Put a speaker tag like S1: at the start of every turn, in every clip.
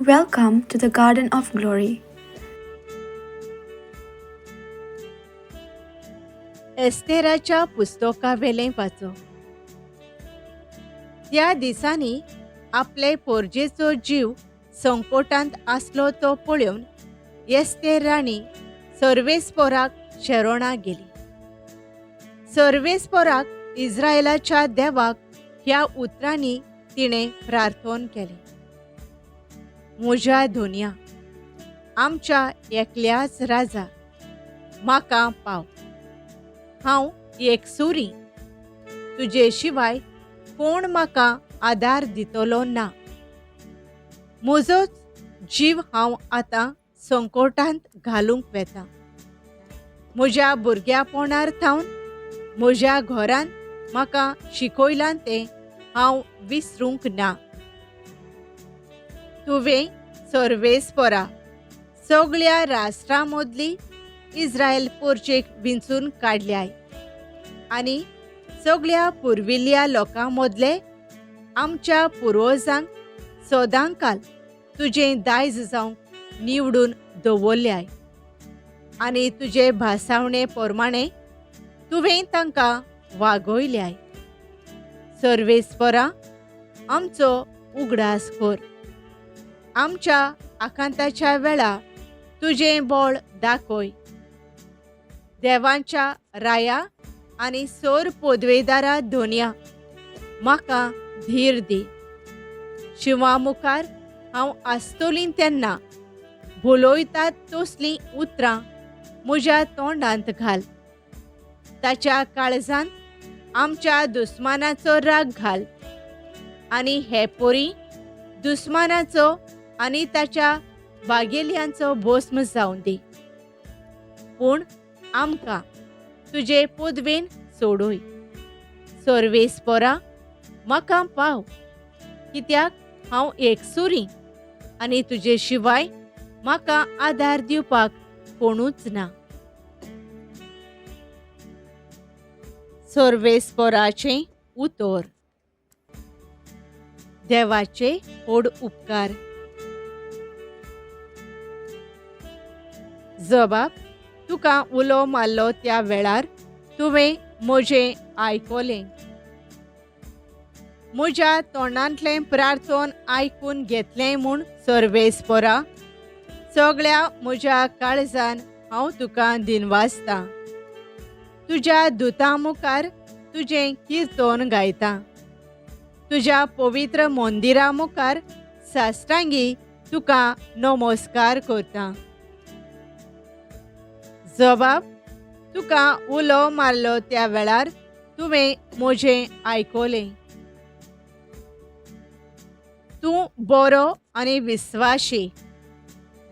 S1: Welcome to the Garden of Glory.
S2: एस्तेराच्या पुस्तकावेलें वाचो. त्या दिसांनी आपले पोरजेचो जीव संकोटांत आसलो तो पळोवन एस्तेर राणी सर्वेस्पोराक शरणां गेली. सर्वेस्पोराक इस्रायलाच्या देवाक ह्या उतरांनी तिणें प्रार्थन केलें. म्हज्या धोनया, आमच्या एकल्याच राजा, म्हाका पाव. हांव एकसुरी, तुजे शिवाय कोण म्हाका आदार दितलो ना. म्हजोच जीव हांव आतां संकोटांत घालूंक वेता. म्हज्या भुरग्यापणार थावन म्हज्या घरान म्हाका शिकयलां तें हांव विसरूंक ना. तुवें सर्वेस्परा सगळ्या राष्ट्रां मदली इस्रायल पोरचेक विंचून काडल्याय आनी सगळ्या पुर्विल्ल्या लोकां मदले आमच्या पुर्वजांक सदांकाल तुजें दायज जावंक निवडून दवरल्याय आनी तुजे भासावणे प्रमाणे तुवें तांकां वागयल्याय. सर्वेस्परा, आमचो उगडास कर. आमच्या आकांताच्या वेळा तुजें बळ दाखय. देवांच्या राया आनी सोर पोदवेदारा धोनया, म्हाका धीर दी. शिंवा मुखार हांव आसतलीं तेन्ना भुलयतात तसलीं उतरां म्हज्या तोंडांत घाल. ताच्या काळजांत आमच्या दुस्मानाचो राग घाल आनी हे पोरी दुस्मानाचो आनी ताच्या वागेल्यांचो भस्म जावं दी. पूण आमकां तुजे पदवेन सोडय. सर्वेस्परा, म्हाका पाव, कित्याक हांव एकसुरी आनी तुजे शिवाय म्हाका आदार दिवपाक कोणूच ना. सर्वेस्पराचें उतर. देवाचे व्हड उपकार. जबाब, तुका उलो मारलो त्या वेळार तुवें म्हजें आयकलें. म्हज्या तोंडांतलें प्रार्थन आयकून घेतलें म्हूण सर्वेस्परा, सगळ्या म्हज्या काळजान हांव तुका दिनवासतां. तुज्या दुतां मुखार तुजें किर्तन गायतां. तुज्या पवित्र मंदिरा मुखार साश्टांगी तुका नमस्कार करतां. जबाब, तुका उलो मारलो त्या वेळार तुवें म्हजें आयकलें. तूं बरो आनी विस्वाशी.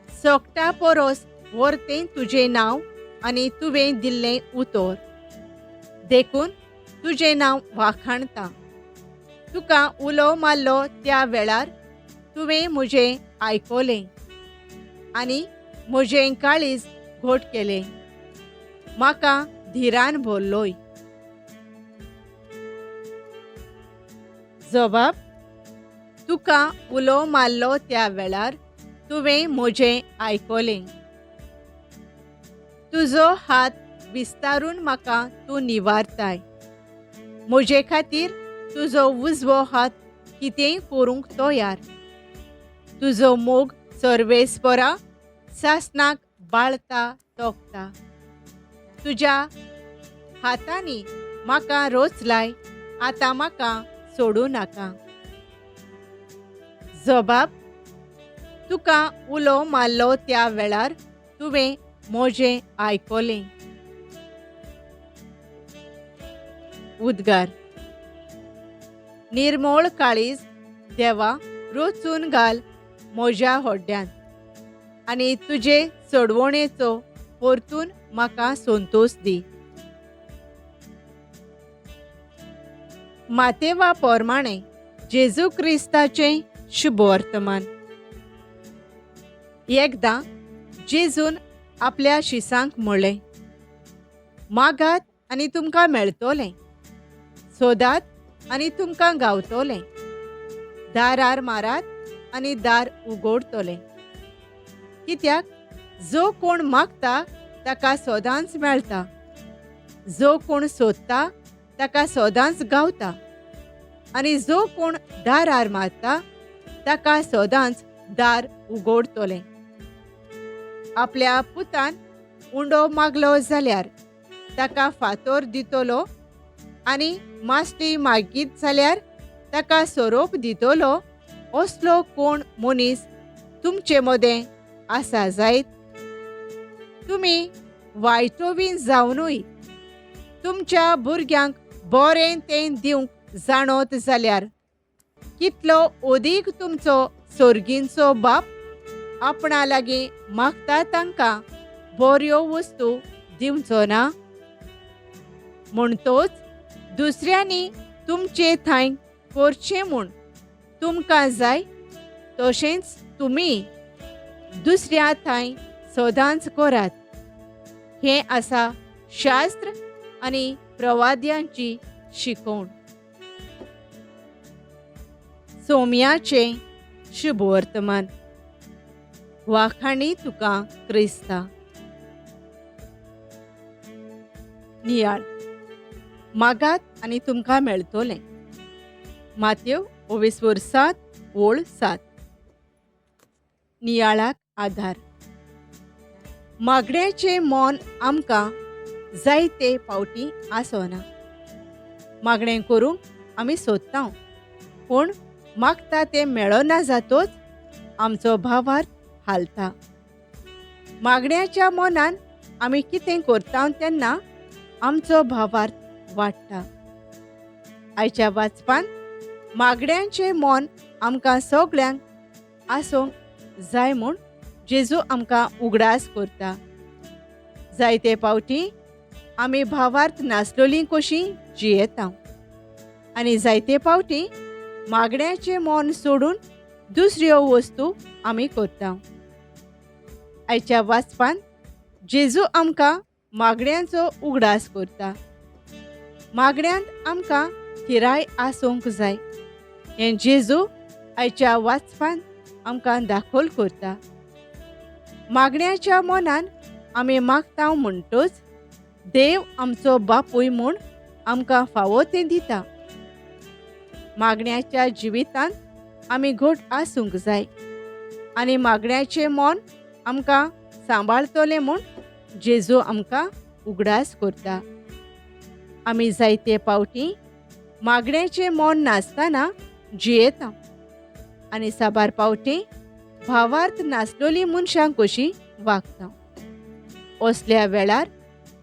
S2: सगटा परस व्हरतें तुजें नांव आनी तुवें दिल्लें उतर, देखून तुजें नांव वाखाणता. तुका उलो मारलो त्या वेळार तुवें म्हजें आयकलें आनी म्हजें काळीज घट केलें. म्हाका धिरान भरलोय. जबाब, तुका उलो मारलो त्या वेळार तुवें म्हजें आयकलें. तुजो हात विस्तारून म्हाका तूं निवारताय. म्हजे खातीर तुजो उजवो हात कितेंय करूंक तयार. तुजो मोग सर्वेस्परा सासणाक बाळता तोखता. तुज्या हातांनी म्हाका रोचलाय, आतां म्हाका सोडूं नाका. जबाब, तुका उलो मारलो त्या वेळार तुवें म्हजें आयकलें. उद्गार. निर्मोळ काळीज देवा रोचून घाल म्हज्या होड्ड्यान आनी तुजे सोडवणेचो परतून म्हाका संतोश दी. मातेवा प्रमाणे जेजू क्रिस्ताचें शुभवर्तमान. एकदां जेजून आपल्या शिसांक म्हणलें, मागात आनी तुमकां मेळटलें, सोदात आनी तुमकां गावतलें, दारार मारात आनी दार उगडतलें. कित्याक जो कोण मागता ताका सदांच मेळटा, जो कोण सोदता ताका सदांच गावता आनी जो कोण दारार मारता ताका सदांच दार उगडतलें. आपल्या पुतान उंडो मागलो जाल्यार ताका फातोर दितलो आनी मास्टी मागीत जाल्यार ताका सोरोप दितलो असलो कोण मनीस तुमचे मदें आसा जायत? तुमी वायटोवी जावनूय तुमच्या भुरग्यांक बरें तें दिवंक जाणत जाल्यार कितलो अदीक तुमचो सोर्गींचो बाप आपणा लागीं मागता तांकां बऱ्यो वस्तू दिवचो ना? म्हणटोच दुसऱ्यांनी तुमचे थंय करचें म्हूण तुमकां जाय तशेंच तुमी दुसऱ्या थंय सदांच करात. हें आसा शास्त्र आनी प्रवाद्यांची शिकवण. सोम्याचें शुभवर्तमान. वाखाणी तुका क्रिस्ता. नियाळ. मागात आनी तुमकां मेळटलें. मातेव 7:7. नियाळाक आधार. मागण्याचें मन आमकां जायते पावटी आसना. मागणें करूंक आमी सोदता, पूण मागता तें मेळना जातोच आमचो भावार्थ हालता. मागण्याच्या मनान आमी कितें करता तेन्ना आमचो भावार्थ वाडटा. आयच्या वाचपान मागण्यांचें मन आमकां सगळ्यांक आसूंक जाय म्हूण जेजू आमकां उगडास करता. जायते पावटी आमी भावार्थ नासलोली कशी जियेता आनी जायते पावटी मागण्याचें मन सोडून दुसऱ्यो वस्तू आमी करता. आयच्या वाचपान जेजू आमकां मागण्यांचो उगडास करता. मागण्यांत आमकां थिराय आसूंक जाय हें जेजू आयच्या वाचपान आमकां दाखोल करता. मागण्याच्या मनान आमी मागता म्हणटोच देव आमचो बापूय म्हूण आमकां फावो तें दिता. मागण्याच्या जिवितांत आमी घट आसूंक जाय आनी मागण्याचें मन आमकां सांबाळतलें म्हूण जेजू आमकां उगडास करता. आमी जायते पावटी मागण्याचें मन नासतना जियेता आनी साबार पावटी भावार्थ नासलोली मनशां कशीं वागता. असल्या वेळार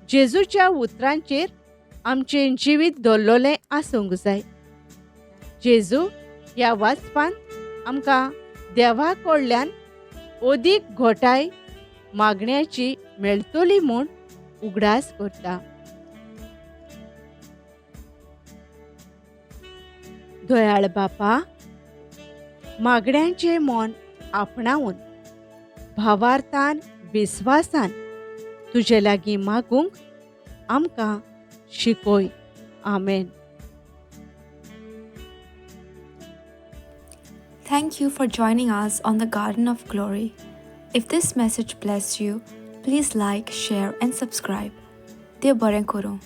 S2: जेजूच्या उतरांचेर आमचें जिवीत दवरलेलें आसूंक जाय. जेजू ह्या वाचपान आमकां देवा कडल्यान अदीक घोटाय मागण्याची मेळटली म्हूण उगडास करता. दयाळ बापा, मागण्यांचें मन आपणावन भावार्थान विस्वासान तुजे लागीं मागूंक आमकां शिकय. आमेन.
S1: Thank you for joining us on the Garden of Glory. If this message blessed you, please like, share and subscribe. देव बरें करूं.